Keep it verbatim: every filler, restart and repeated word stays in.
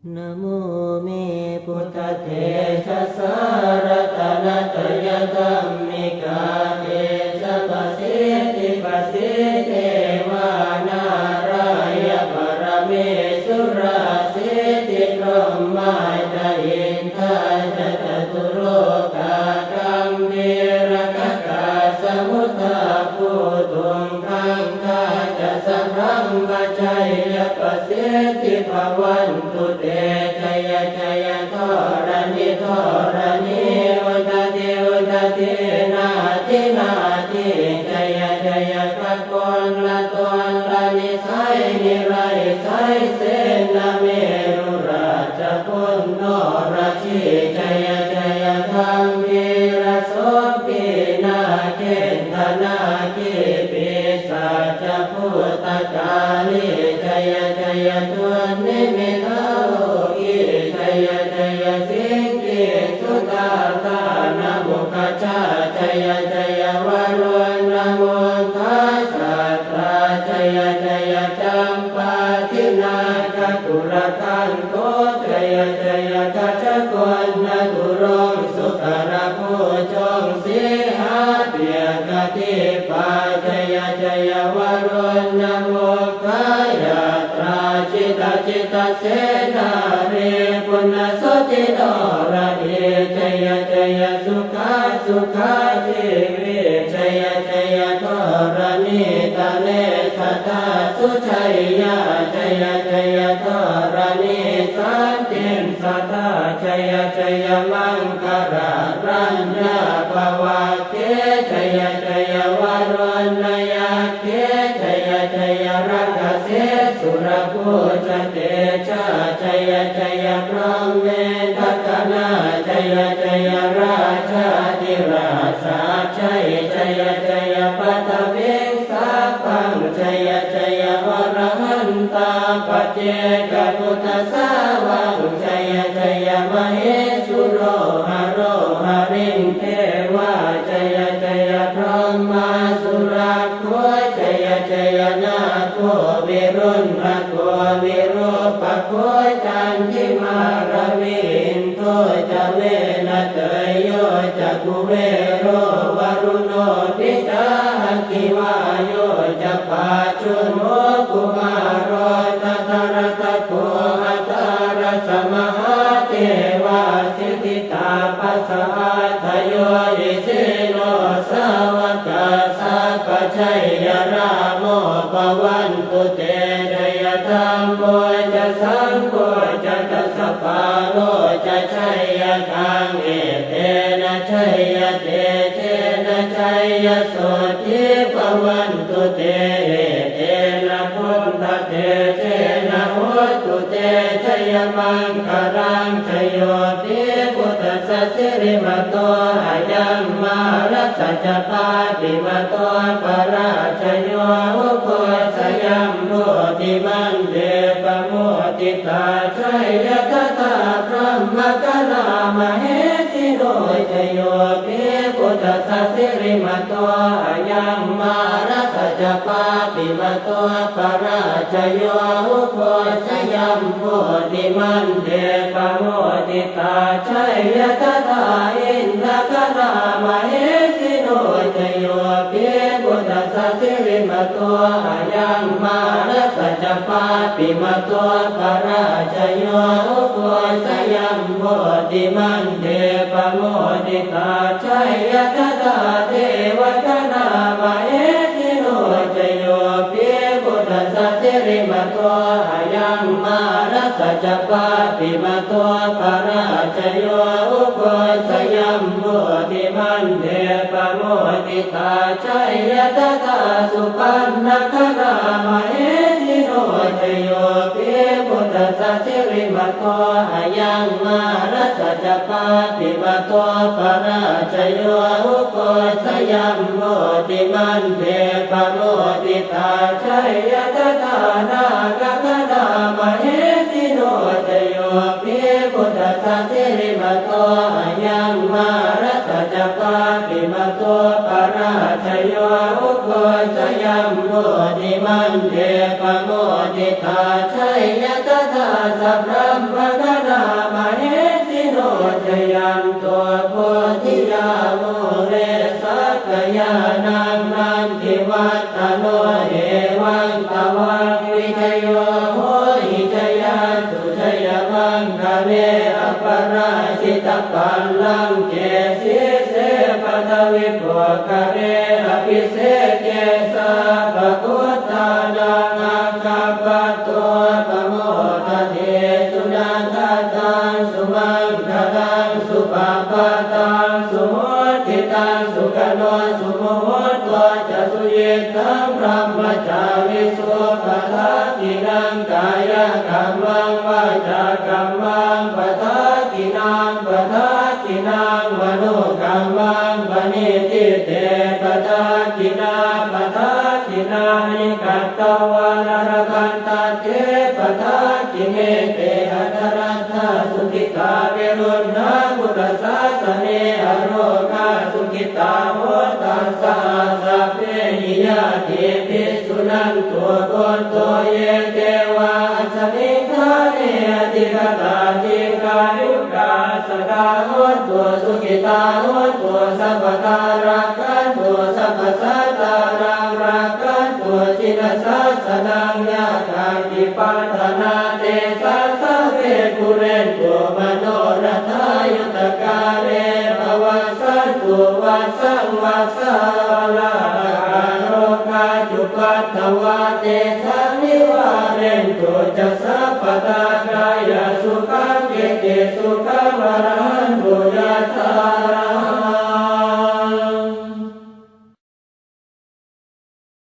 Namo me buddhatejasā ratanattayadhammikā tejapasiddhi pasiddhivā nārāya paramesurā siddhibrahmā ca indā ca catulokā gambhīrakkhakā samuddā bhūtuṃ gaṅgā ca sabrahmajayya pasiddhi bhavantu te. Jaya jaya dharaṇi dharaṇī udadhi udadhī nadi nadī jaya jaya gaganalatanalanisai niraisai senameru rājabala norajī jaya jaya gambhīrasombhī nāgendanāgī pisācabhūtakālī jaya jaya dunnimittarogī jaya jaya siṅgī sudādānamukhajā jaya jaya varuṇamukhasātrā jaya jaya campādināgakulagaṇ jaya jaya gajagannaturaṅga sukarabhujaṅga sīhabyagghadīpā jaya jaya varuṇamukhayātrā jita jita senārī puna suddhi noradī jaya jaya sukhā sukhā jīvī jaya jaya dharaṇītale sadā sujayā jaya jaya dharaṇī santin sadā jaya jaya maṅkarāraññā bhavagge jaya jaya varuṇayakkhe jaya jaya rakkhase surabhujatejā jaya jaya brahmendagaṇā jaya jaya rājādhirāja jaya jaya paṭhaviṃ sabbaṃ jaya jaya arahantā paccekabuddhasāvaṃ jaya jaya mahesuro haro harindevā jaya jaya brahmā surakkho jaya jaya nāgo viruḷhako virūpakkho candimā ravi indo ca venateyyo ca kuvero varuṇopi ca aggi vāyo ca pājuṇho kumāro dhataraṭṭhako aṭṭhārasa mahādevā siddhitāpasaādayo isino sāvakā sabbā jayarāmo bhavantu te jaya dhammo ca saṅgho ca dasapālo ca jayakaṃ etena jayatejena jayasotthī bhavantu te etena buddhatejena hotu te jayamaṅgalaṃ jayo pi buddhassa sirīmato ayaṃ mārassa ca pāpimato parājayo ugghosayuṃ bodhimaṇḍe pamoditā jaya tadā brahmagaṇā mahesino jayo pi buddhassa sirīmato ayaṃ mārassa ca pāpimato parājayo ugghosayuṃ bodhimaṇḍe pamoditā jaya tadā indagaṇā mahesino jayo pi buddhassa sirīmato ayaṃ mārassa ca pāpimato parājayo ugghosayuṃ bodhimaṇḍe pamoditā jaya tadā devagaṇā mahesino jayo pi buddhassa sirīmato ayaṃ mārassa ca pāpimato parājayo ugghosayuṃ bodhimaṇḍe pamoditā jaya tadā supaṇṇagaṇā mahesino jayo pi buddhassa sirīmato ayaṃ mārassa ca pāpimato parājayo ugghosayuṃ bodhimaṇḍe pamoditā jaya tadā nāgagaṇā mahesino jayo pi buddhassa sirīmato ayaṃ mārassa ca pāpimato parājayo ugghosayuṃ bodhimaṇḍe pamoditā jaya tadā sabrahma Jayanto bodhiyā mūle sakyānaṃ nandivaḍḍhano, evaṃ tvaṃ vijayo hohi jayassu jayamaṅgale, aparājitapallaṅke sīse paṭhavipokkhare, abhiseke sabbabuddhānaṃ aggappatto pamodati. Sunakkhattaṃ sumaṅgalaṃ supabhātaṃ suhuṭṭhitaṃ, sukhaṇo sumuhutto ca suyiṭṭhaṃ brahmacārisu, padakkhiṇaṃ kāyakammaṃ vācākammaṃ padakkhiṇaṃ, padakkhiṇaṃ manokammaṃ paṇidhī te padakkhiṇā, padakkhiṇāni katvāna labhantatthe padakkhiṇe. Te atthaladdhā sukhitā viruḷhā buddhasāsane, arogā sukhitā hotha saha sabbehi ñātibhi. Suṇantu bhonto ye devā asmiṃ ṭhāne adhigatā, dīghāyukā sadā hontu, sukhitā hontu sabbadā, rakkhantu sabbasattānaṃ, rakkhantu jinasāsanaṃ. Yā kāci patthanā tesaṃ sabbe pūrentu manorathā, yuttakāle pavassantu vassaṃ vassā valāhakā, rogā cupaddavā tesaṃ nivārentu ca sabbadā, kāyasukhaṃ cittisukhaṃ arahantu yathārahaṃ.